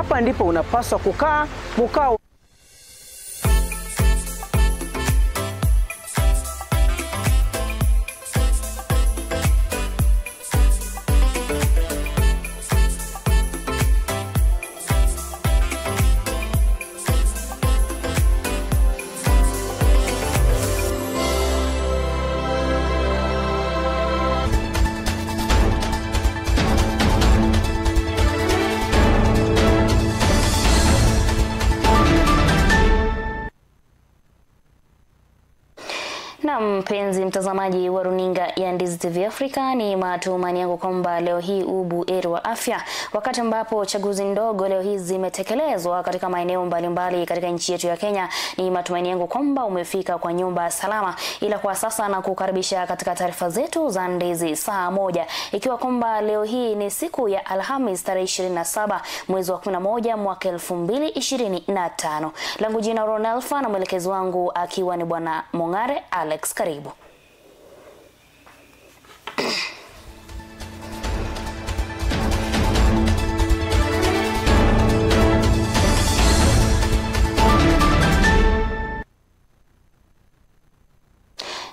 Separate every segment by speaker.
Speaker 1: Hapa ndipo unapaswa kukaa mkao.
Speaker 2: Mpenzi mtazamaji wa runinga ya Ndizi TV Afrika, ni matumaini yangu kwamba leo hii ubuheri wa afya, wakati ambapo chaguzi ndogo leo hii zimetekelezwa katika maeneo mbalimbali katika nchi yetu ya Kenya. Ni matumaini yangu kwamba umefika kwa nyumba salama. Ila kwa sasa na kukaribisha katika taarifa zetu za Ndizi saa moja, ikiwa kwamba leo hii ni siku ya Alhamis tarehe 27 mwezi wa 11 mwaka 2025. Langu jina Ronalfa na mwelekezi wangu akiwa ni Bwana Mongare Alex. Karibu.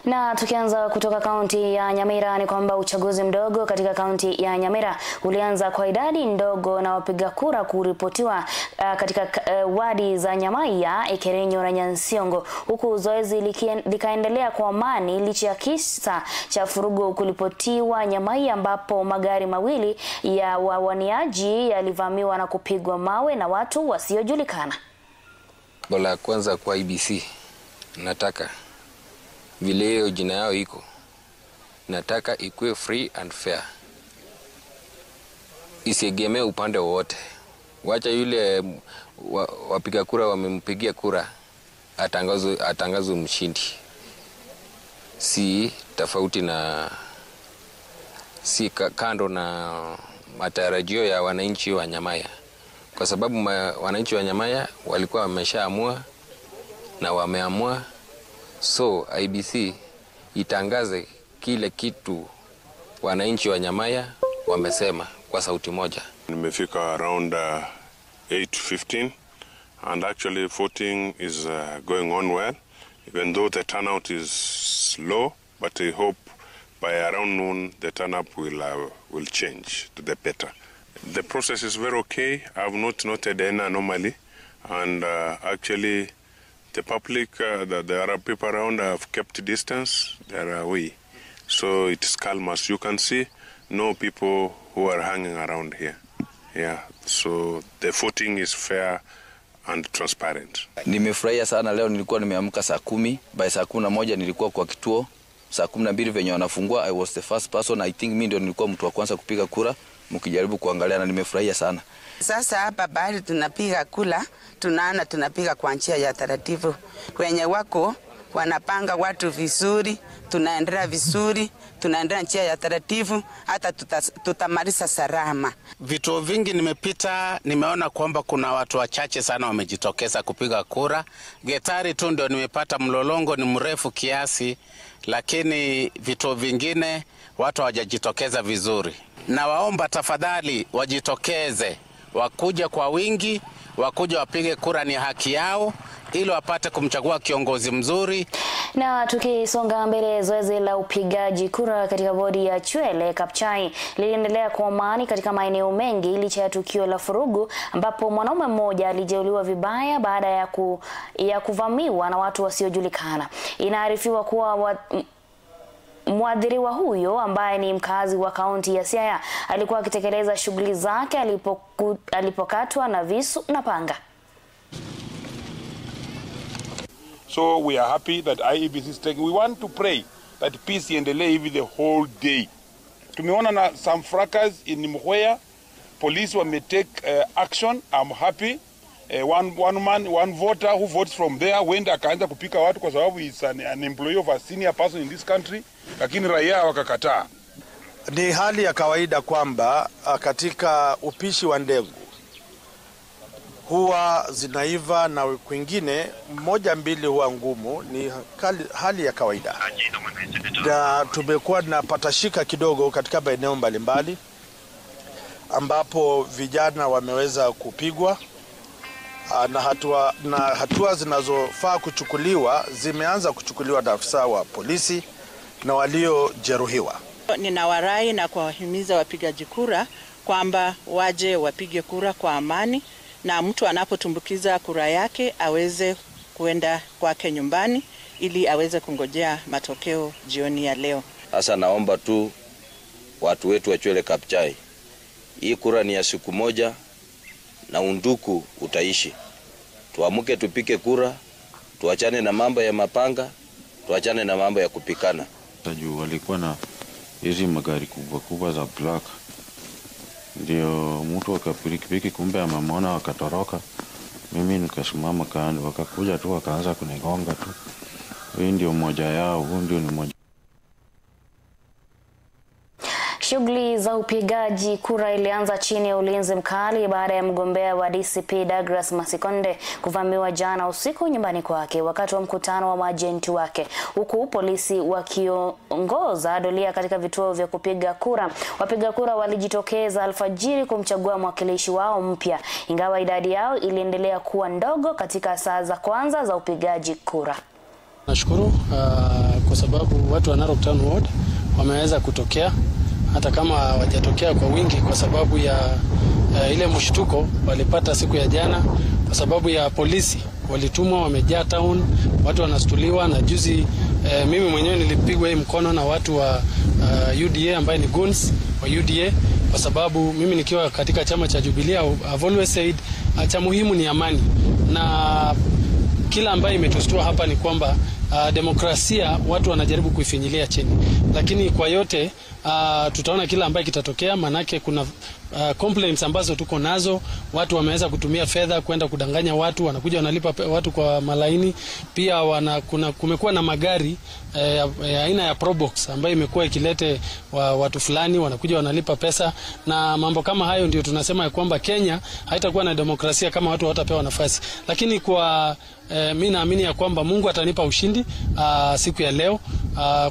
Speaker 2: Na tukianza kutoka kaunti ya Nyamira ni kwamba uchaguzi mdogo katika kaunti ya Nyamira ulianza kwa idadi ndogo na wapiga kura kuripotiwa katika wadi za Nyamaiya, Ekerenyo na Nyansiongo, huku zoezi likaendelea kwa amani licha ya kisa cha furugu kuripotiwa Nyamaiya, ambapo magari mawili ya wawaniaji yalivamiwa na kupigwa mawe na watu wasiojulikana.
Speaker 3: Bola kwanza kwa IBC, nataka vile hiyo jina yao iko, nataka ikuwe free and fair, isiegemee upande wowote. Wacha yule wapiga kura wamempigia kura atangazwe mshindi, si tofauti na si kando na matarajio ya wananchi wa Nyamaiya, kwa sababu wananchi wa Nyamaiya walikuwa wameshaamua na wameamua. So IBC itangaze kile kitu wananchi wa Nyamaiya wamesema kwa sauti moja.
Speaker 4: Nimefika around 8:15 and actually voting is going on well, even though the turnout is low, but I hope by around noon the turnout will change to the better. The process is very okay. I have not noted any anomaly, and actually the public, there are people around have kept distance, they are away. So it is calm, as you can see, no people who are hanging around here. Yeah, so the voting is fair and transparent.
Speaker 5: Nimefurahia sana leo, nilikuwa nimeamka saa 10, by saa 11 nilikuwa kwa kituo, saa 12 venye wanafungua, I was the first person, I think mimi ndio nilikuwa mtu wa kwanza kupiga kura, mkijaribu kuangalia, na nimefurahia sana.
Speaker 6: Sasa hapa bali tunapiga kula, tunaona tunapiga kwa njia ya taratibu. Wenye wako wanapanga watu vizuri, tunaendelea vizuri, tunaendelea njia ya taratibu, hata tutamaliza salama.
Speaker 7: Vituo vingi nimepita, nimeona kwamba kuna watu wachache sana wamejitokeza kupiga kura. Getari tu ndio nimepata mlolongo ni mrefu kiasi, lakini vituo vingine watu hawajajitokeza vizuri. Na waomba tafadhali wajitokeze, wakuja kwa wingi, wakuja wapige kura, ni haki yao, ili wapate kumchagua kiongozi mzuri.
Speaker 2: Na tukisonga mbele, zoezi la upigaji kura katika bodi ya Chwele Kapchai liliendelea kwa amani katika maeneo mengi licha ya tukio la furugu ambapo mwanaume mmoja alijeruhiwa vibaya baada ya kuvamiwa na watu wasiojulikana. Inaarifiwa kuwa mwadhiriwa huyo ambaye ni mkazi wa kaunti ya Siaya alikuwa akitekeleza shughuli zake alipokatwa na visu na panga.
Speaker 8: So we are happy that IEBC is taking. We want to pray that peace iendelee hivi the whole day. Tumeona na some fracas in Mwea, police wame take action. I'm happy. One man, one voter who votes from there went akaanza kupika watu kwa sababu is an employee of a senior person in this country, lakini raia wakakataa.
Speaker 9: Ni hali ya kawaida kwamba katika upishi wa ndengu huwa zinaiva na kwingine moja mbili huwa ngumu, ni hali ya kawaida. Na tumekuwa na patashika kidogo katika maeneo mbalimbali. ambapo vijana wameweza kupigwa na hatua zinazofaa kuchukuliwa zimeanza kuchukuliwa na afisa wa polisi na waliojeruhiwa.
Speaker 10: Ninawarai na kuwahimiza wapigaji kura kwamba waje wapige kura kwa amani, na mtu anapotumbukiza kura yake aweze kuenda kwake nyumbani ili aweze kungojea matokeo jioni ya leo.
Speaker 5: Sasa naomba tu watu wetu wa Chwele Kabuchai, hii kura ni ya siku moja na unduku utaishi. Tuamuke tupike kura, tuachane na mambo ya mapanga, tuachane na mambo ya kupikana.
Speaker 11: Juu walikuwa na hizi magari kubwa kubwa za black, ndio mtu akapikipiki, kumbe amemwona wakatoroka. Mimi nikasimama kando, wakakuja tu wakaanza kunigonga tu. Huyu ndio mmoja yao, huyu ndio ni mmoja.
Speaker 2: Shughuli za upigaji kura ilianza chini ya ulinzi mkali baada ya mgombea wa DCP Douglas Masikonde kuvamiwa jana usiku nyumbani kwake wakati wa mkutano wa maajenti wake, huku polisi wakiongoza doria katika vituo vya kupiga kura. Wapiga kura walijitokeza alfajiri kumchagua mwakilishi wao mpya, ingawa idadi yao iliendelea kuwa ndogo katika saa za kwanza za upigaji kura.
Speaker 12: Nashukuru kwa sababu watu wa Narok Town Ward wameweza kutokea, hata kama hawajatokea kwa wingi kwa sababu ya ile mshtuko walipata siku ya jana, kwa sababu ya polisi walitumwa, wamejaa town, watu wanastuliwa. Na juzi mimi mwenyewe nilipigwa hii mkono na watu wa UDA ambaye ni goons wa UDA, kwa sababu mimi nikiwa katika chama cha Jubilee I've always said cha muhimu ni amani, na kila ambaye imetustua hapa ni kwamba demokrasia watu wanajaribu kuifinyilia chini, lakini kwa yote tutaona kila ambaye kitatokea, manake kuna complaints ambazo tuko nazo. Watu wameweza kutumia fedha kwenda kudanganya watu, wanakuja wanalipa watu kwa malaini. Pia kumekuwa na magari aina ya Probox ambayo imekuwa ikilete watu fulani wanakuja wanalipa pesa na mambo kama hayo. Ndio tunasema ya kwamba Kenya haitakuwa na demokrasia kama watu hawatapewa nafasi. Lakini kwa mimi naamini ya kwamba Mungu atanipa ushindi siku ya leo,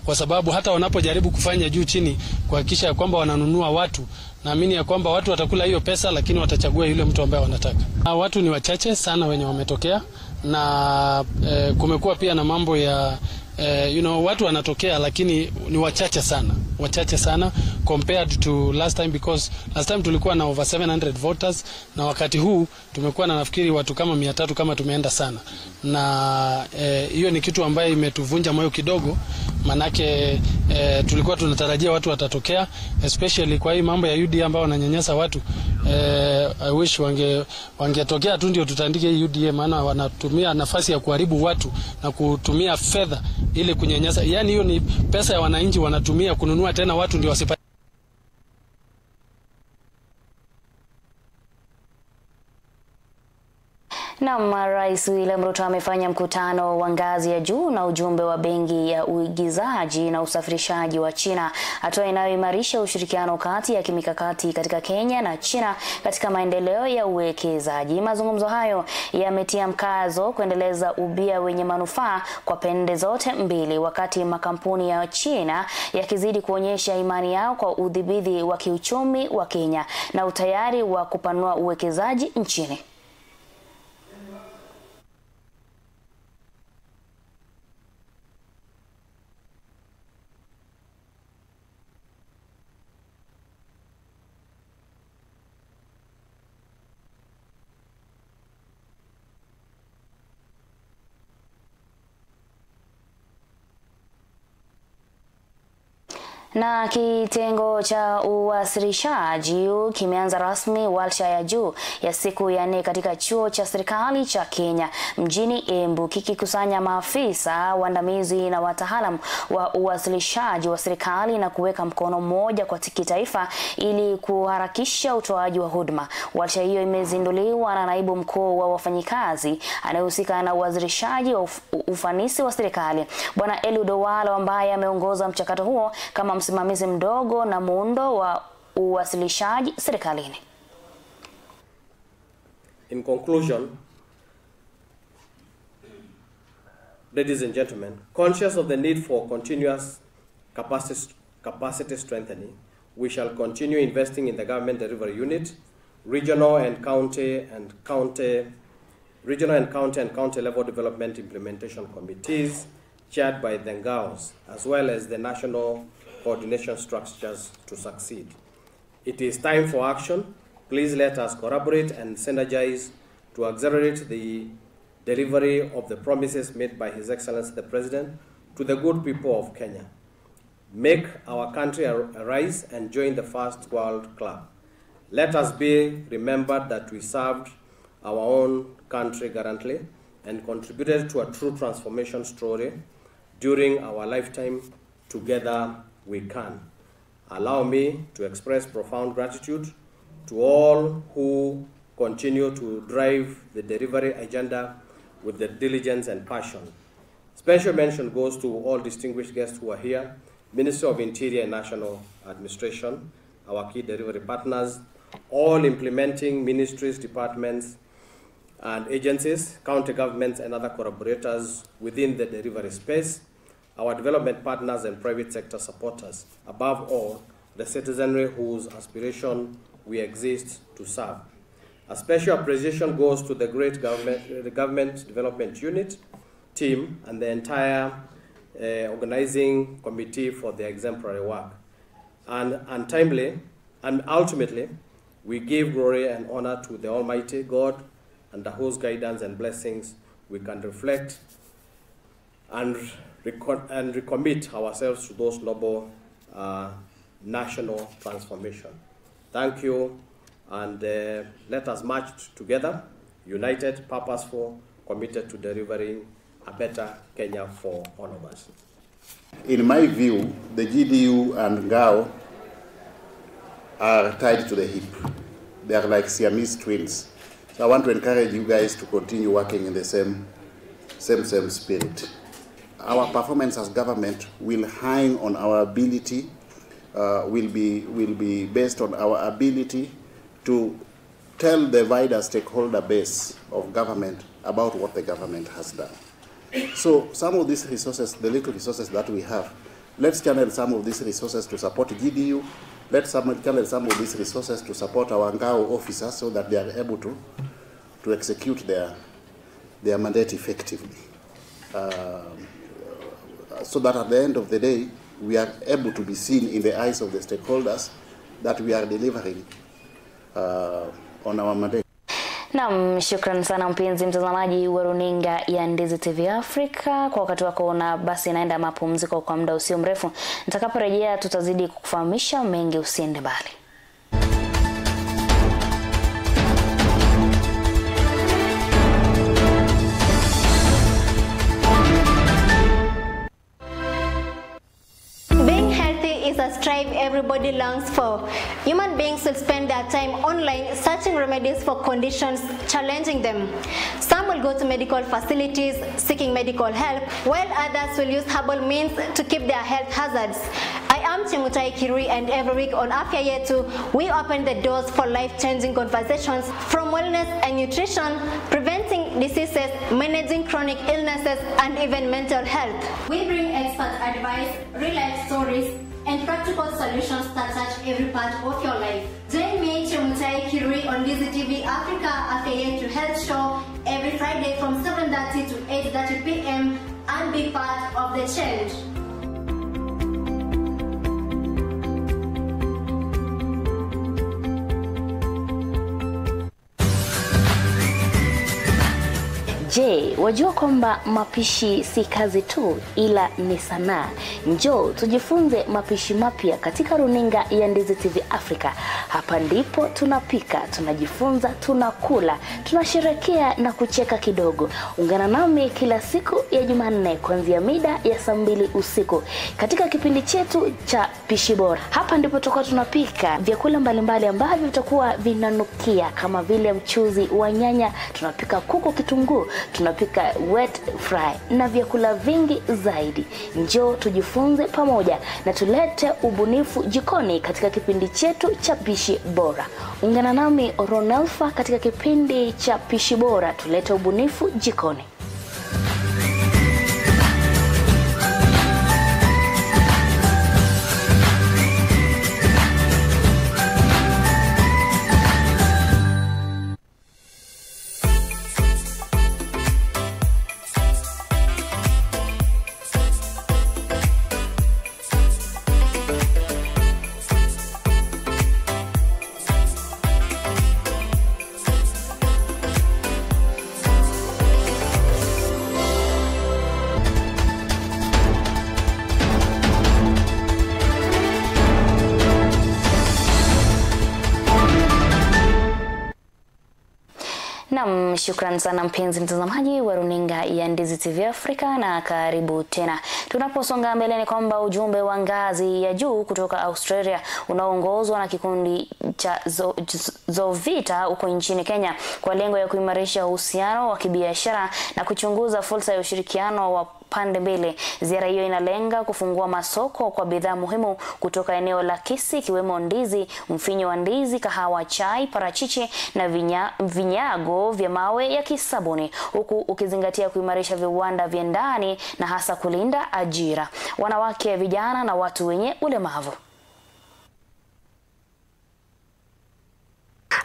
Speaker 12: kwa sababu hata wanapojaribu kufanya juu chini kuhakikisha kwamba wananunua watu, naamini ya kwamba watu watakula hiyo pesa, lakini watachagua yule mtu ambaye wanataka. Watu ni wachache sana wenye wametokea, na kumekuwa pia na mambo ya watu wanatokea lakini ni wachache sana, wachache sana compared to last time, because last time tulikuwa na over 700 voters, na wakati huu tumekuwa na nafikiri watu kama 300 kama tumeenda sana. Na hiyo ni kitu ambayo imetuvunja moyo kidogo, manake tulikuwa tunatarajia watu watatokea, especially kwa hii mambo ya UDA ambao wananyanyasa watu. I wish wangetokea tu ndio tutaandike hii UDA, maana wanatumia nafasi ya kuharibu watu na kutumia fedha ili kunyanyasa. Yani hiyo ni pesa ya wananchi wanatumia kununua tena watu ndio wasipate.
Speaker 2: Naam, Rais William Ruto amefanya mkutano wa ngazi ya juu na ujumbe wa Benki ya Uigizaji na Usafirishaji wa China, hatua inayoimarisha ushirikiano kati ya kimikakati katika Kenya na China katika maendeleo ya uwekezaji. Mazungumzo hayo yametia mkazo kuendeleza ubia wenye manufaa kwa pande zote mbili, wakati makampuni ya China yakizidi kuonyesha imani yao kwa udhibiti wa kiuchumi wa Kenya na utayari wa kupanua uwekezaji nchini. Na kitengo cha uwasilishaji kimeanza rasmi warsha ya juu ya siku ya 4 katika chuo cha serikali cha Kenya mjini Embu, kikikusanya maafisa waandamizi na wataalamu wa uwasilishaji wa serikali na kuweka mkono mmoja kwa kitaifa ili kuharakisha utoaji wa huduma. Warsha hiyo imezinduliwa na naibu mkuu wa wafanyikazi anayehusika na uwasilishaji wa ufanisi wa serikali, Bwana Eliud Owalo, ambaye ameongoza mchakato huo kama msimamizi mdogo na muundo wa uwasilishaji serikalini.
Speaker 13: In conclusion, ladies and gentlemen, conscious of the need for continuous capacity strengthening, We shall continue investing in the government delivery unit, regional and county and county, regional and county and county level development implementation committees chaired by the NGAOs, as well as the national coordination structures to succeed. It is time for action. Please let us collaborate and synergize to accelerate the delivery of the promises made by His Excellency the President to the good people of Kenya. Make our country arise and join the First World Club. Let us be remembered that we served our own country gallantly and contributed to a true transformation story during our lifetime. Together we can. Allow me to express profound gratitude to all who continue to drive the delivery agenda with the diligence and passion. Special mention goes to all distinguished guests who are here, Ministry of Interior and National Administration, our key delivery partners, all implementing ministries, departments, and agencies, county governments, and other collaborators within the delivery space, our development partners and private sector supporters. Above all, the citizenry whose aspiration we exist to serve. A special appreciation goes to the great government, the Government Development Unit team and the entire organizing committee for their exemplary work. And untimely, and ultimately, we give glory and honor to the Almighty God, under whose guidance and blessings we can reflect and recommit ourselves to those noble national transformation. Thank you, and let us march together, united, purposeful, committed to delivering a better Kenya for all of us.
Speaker 14: In my view, the GDU and NGAO are tied to the hip. They are like Siamese twins. So I want to encourage you guys to continue working in the same spirit. Our performance as government will hang on our ability, will be based on our ability to tell the wider stakeholder base of government about what the government has done. So some of these resources, the little resources that we have, let's channel some of these resources to support GDU. Let's channel some of these resources to support our NGAO officers so that they are able to execute their mandate effectively. So that at the end of the day, we are able to be seen in the eyes of the stakeholders that we are delivering on our mandate.
Speaker 2: Naam, shukran sana mpenzi mtazamaji wa runinga ya Ndizi TV Africa kwa wakati wako, na basi naenda mapumziko kwa muda usio mrefu. Nitakaporejea tutazidi kukufahamisha mengi, usiende mbali.
Speaker 15: Strive everybody longs for. Human beings will spend their time online searching remedies for conditions challenging them. Some will go to medical facilities seeking medical help, while others will use herbal means to keep their health hazards. I am Chemutai Kirui, and every week on Afya Yetu, we open the doors for life-changing conversations from wellness and nutrition, preventing diseases, managing chronic illnesses, and even mental health. We bring expert advice, real-life stories, and practical solutions that touch every part of your life. Join me, Chemutai Kirui, on Ndizi TV Africa Afya Yetu Health Show every Friday from 7:30 to 8:30 p.m. and be part of the change.
Speaker 2: Je, wajua kwamba mapishi si kazi tu ila ni sanaa? Njoo tujifunze mapishi mapya katika runinga ya Ndizi TV Africa. Hapa ndipo tunapika, tunajifunza, tunakula, tunasherehekea na kucheka kidogo. Ungana nami kila siku ya Jumanne kuanzia mida ya saa 2 usiku katika kipindi chetu cha Pishi Bora. Hapa ndipo tutakuwa tunapika vyakula mbalimbali ambavyo vitakuwa vinanukia kama vile mchuzi wa nyanya, tunapika kuku kitunguu, tunapika wet fry na vyakula vingi zaidi. Njoo tujifunze pamoja na tulete ubunifu jikoni katika kipindi chetu cha Pishi Bora. Ungana nami Ronalfa katika kipindi cha Pishi Bora, tulete ubunifu jikoni. Naam, shukran sana mpenzi mtazamaji wa runinga ya Ndizi TV Africa na karibu tena. Tunaposonga mbele ni kwamba ujumbe wa ngazi ya juu kutoka Australia unaoongozwa na kikundi cha Zovita huko nchini Kenya kwa lengo ya kuimarisha uhusiano wa kibiashara na kuchunguza fursa ya ushirikiano wa pande mbili. Ziara hiyo inalenga kufungua masoko kwa bidhaa muhimu kutoka eneo la Kisii ikiwemo ndizi, mfinyo wa ndizi, kahawa, chai, parachichi na vinyago vya mawe ya kisabuni, huku ukizingatia kuimarisha viwanda vya ndani na hasa kulinda ajira, wanawake, vijana na watu wenye ulemavu.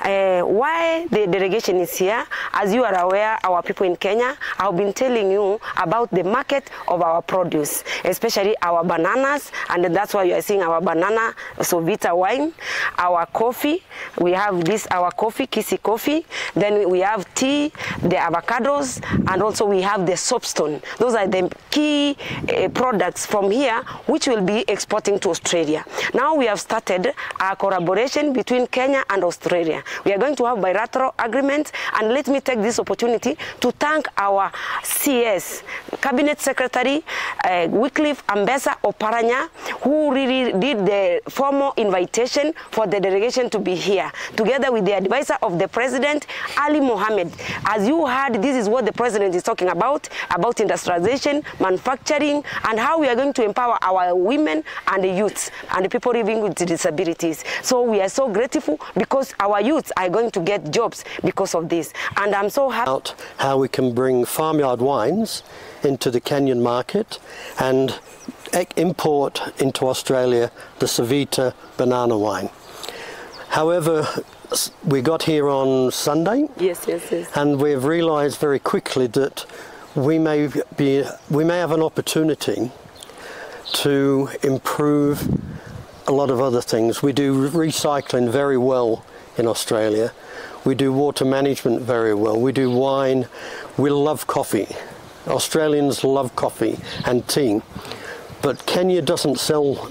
Speaker 16: Why the delegation is here? As you are aware, our people in Kenya, I've been telling you about the market of our produce, especially our bananas, and that's why you are seeing our banana Sovita wine, our coffee. We have this, our coffee, Kisii coffee. Then we have tea, the avocados, and also we have the soapstone. Those are the key products from here, which will be exporting to Australia. Now we have started our collaboration between Kenya and Australia. We are going to have bilateral agreements, and let me take this opportunity to thank our CS, Cabinet Secretary Wycliffe Ambesa Oparanya, who really did the formal invitation for the delegation to be here, together with the advisor of the President, Ali Mohammed. As you heard, this is what the President is talking about industrialization, manufacturing, and how we are going to empower our women and the youths and the people living with disabilities. So we are so grateful because our youths are going to get jobs because of this, and I'm so happy
Speaker 17: about how we can bring farmyard wines into the Kenyan market and import into Australia the Savita banana wine. However, we got here on Sunday.
Speaker 16: Yes.
Speaker 17: And we've realized very quickly that we may have an opportunity to improve a lot of other things. We do recycling very well in Australia. We do water management very well. We do wine. We love coffee. Australians love coffee and tea. But Kenya doesn't sell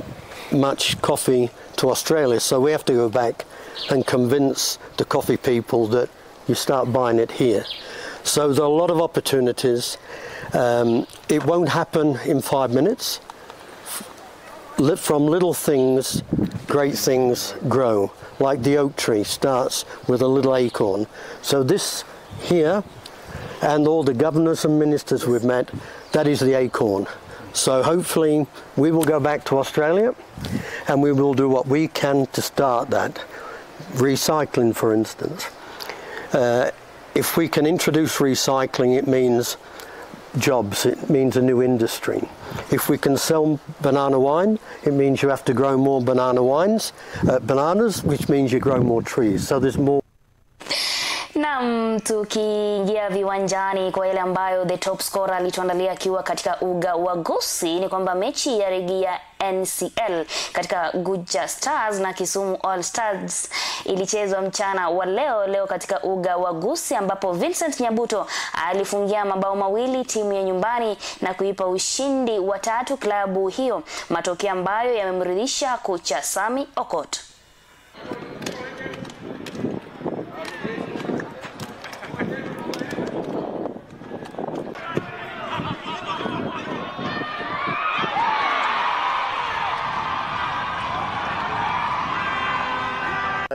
Speaker 17: much coffee to Australia, so we have to go back and convince the coffee people that you start buying it here. So there are a lot of opportunities. It won't happen in 5 minutes. From little things, great things grow. Like the oak tree starts with a little acorn. So this here, and all the governors and ministers we've met, that is the acorn. So hopefully we will go back to Australia and we will do what we can to start that. Recycling, for instance. If we can introduce recycling, it means jobs, it means a new industry. If we can sell banana wine, it means you have to grow more banana wines, bananas, which means you grow more trees. So there's more.
Speaker 2: Naam, tukiingia viwanjani kwa ile ambayo the top scorer alituandalia akiwa katika uga wa Gusii ni kwamba mechi ya ligi ya NCL katika Guja Stars na Kisumu All Stars ilichezwa mchana wa leo katika uga wa Gusii, ambapo Vincent Nyabuto alifungia mabao mawili timu ya nyumbani na kuipa ushindi wa 3 klabu hiyo, matokeo ambayo yamemridhisha kocha Sami Okot.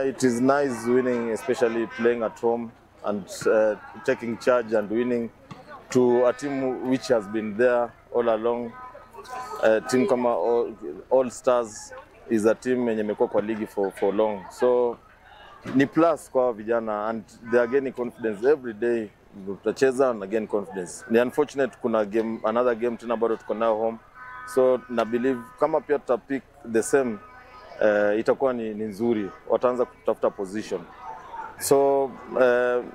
Speaker 18: It is nice winning, especially playing at home and taking charge and winning to a team which has been there all along. Team kama All Stars is a team yenye imekuwa kwa ligi for long. So ni plus kwa vijana and they are gaining confidence every day. Tutacheza na gain confidence. Ni unfortunate kuna game, another game tena bado tuko nayo home. So na believe kama pia tutapick the same, itakuwa ni nzuri, wataanza kutafuta position. So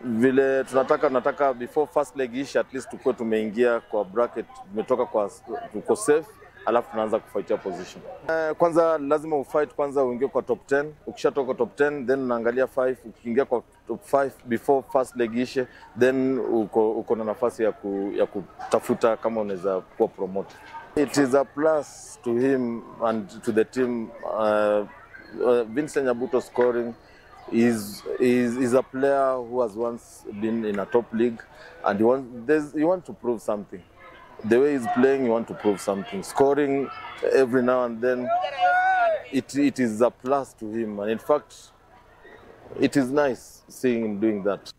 Speaker 18: vile tunataka before first leg ish at least tukue tumeingia kwa bracket, tumetoka kwa tuko safe, alafu tunaanza kufightia position. Kwanza lazima ufight kwanza uingie kwa top 10. Ukishatoka top 10 then unaangalia 5, ukiingia kwa top 5 before first leg ishe then uko na nafasi ya kutafuta kama unaweza kuwa promoted. It is a plus to him and to the team. Vincent Nyabuto scoring He's a player who has once been in a top league, and he wants to prove something. The way he's playing, he wants to prove something. Scoring every now and then, it is a plus to him. And in fact, it is nice seeing him doing that.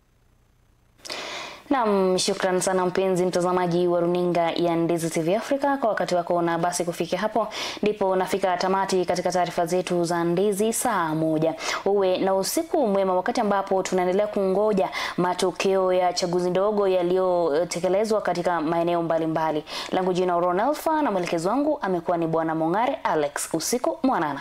Speaker 2: Naam, shukran sana mpenzi mtazamaji wa runinga ya Ndizi TV Africa kwa wakati wako, na basi kufikia hapo ndipo nafika tamati katika taarifa zetu za Ndizi saa 1. Uwe na usiku mwema wakati ambapo tunaendelea kungoja matokeo ya chaguzi ndogo yaliyotekelezwa katika maeneo mbalimbali. Langu jina Ron Alpha na mwelekezi wangu amekuwa ni Bwana Mongare Alex. Usiku mwanana.